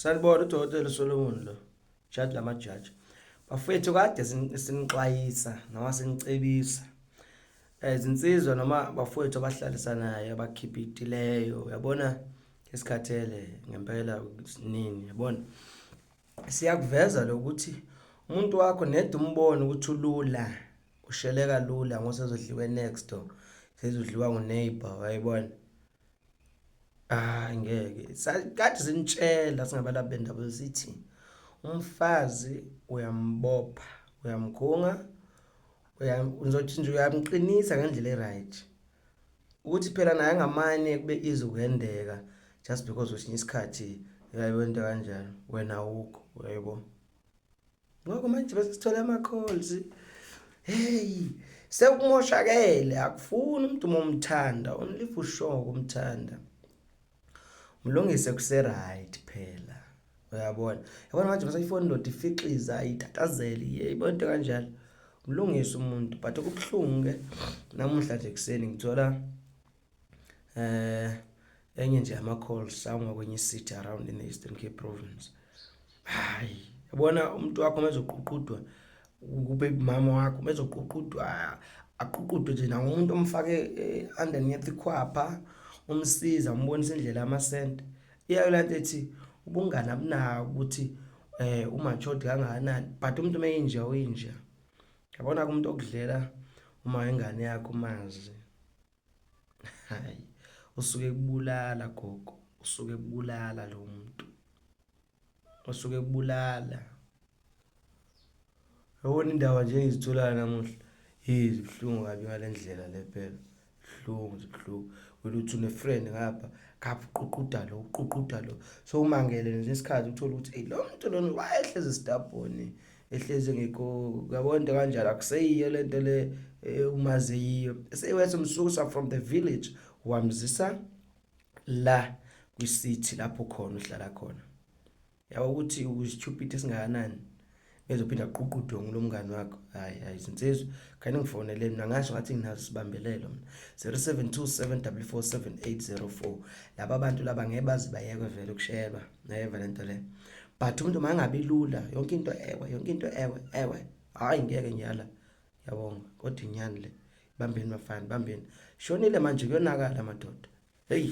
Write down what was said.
Sanibona uDokotela Solomon lo. Jaji lamajaji. Bafethu kade sinixwayisa noma sinicebisa. Izinsizwa noma bafowethu abahlalisanayo abakhipitileyo uyabona isikhathele ngempela nini yabona. Siyakuveza lokuthi umuntu wakho ned umbone ukuthi ulula usheleka lula ngosezodliwe next door sezodliwa ngu-neighbor wayibona. Hayi ngeke. Kade sinitshela singabalaphi bendabuko sithi umfazi uyambopha, uyamkhunga, ngizothi nje uyamqinisa ngendlela e-right. Ukuthi phela naye angamane kube easy ukwendeka just because kwesinye isikhathi uyayibona into kanjalo wena awukho uyayibona. Ngakho manje bese sithola ama-calls. Hey, sekumoshakele akufuni umuntu uma umthanda, only if usure ukumthanda. Mlungise kuse-right phela. Uyabona? Yabona manje mase ifoni ndoda ifixiza itatazele, yebo into kanjalo. Mlungise umuntu but okubuhlungu ke namuhla nje kuseni ngithola enye nje ama calls awungakwenye city around in the Eastern Cape province. Hayi, yabona umuntu wakho mezoququdwa kube mama wakho mezoququdwa aququdwe nje nangumuntu omfake underneath ikhwapha umsiza umbonisa indlela yamasente. Iya lento ethi ubungani abunawo ukuthi umatured kangakanani but umuntu meyinja uyinja. Yabona umuntu okudlela uma ingane yakho umazi. Hayi, usuke kubulala gogo, usuke kubulala lo muntu. Usuke kubulala. Yabona indaba nje engizitholayo namuhla, hey zibuhlungu kabi ngale ndlela le phela. Buhlungu zibuhlungu. Wena uthi une-friend ngapha, ngapha uququda lo, uququda lo. So umangele nje isikhathi uthole ukuthi eyi lo muntu lona wayehlezi stubborn, ehlezi engekho, uyabona into kanjalo akuseyiyo le nto le umazi eyiyo. Sewenza umsusa from the village wamzisa la kwi-city lapho khona uhlala khona. Yabo ukuthi usitshupiti esingakanani bezophinda aququdwe ngulo mngani wakho. Hayi hayi zinsizwa khani ngifonele mina ngasho ngathi nginazo sibambelelo mina 0727447804 laba bantu laba ngeke baze bayekwe vele ukushelwa nayeva lento le but umuntu mangabi lula yonke into ewe yonke into ewe ewe hayi ngeke ngiyala yabonga kodwa inyani le bambeni bafana bambeni shonile manje kuyonakala madoda hey.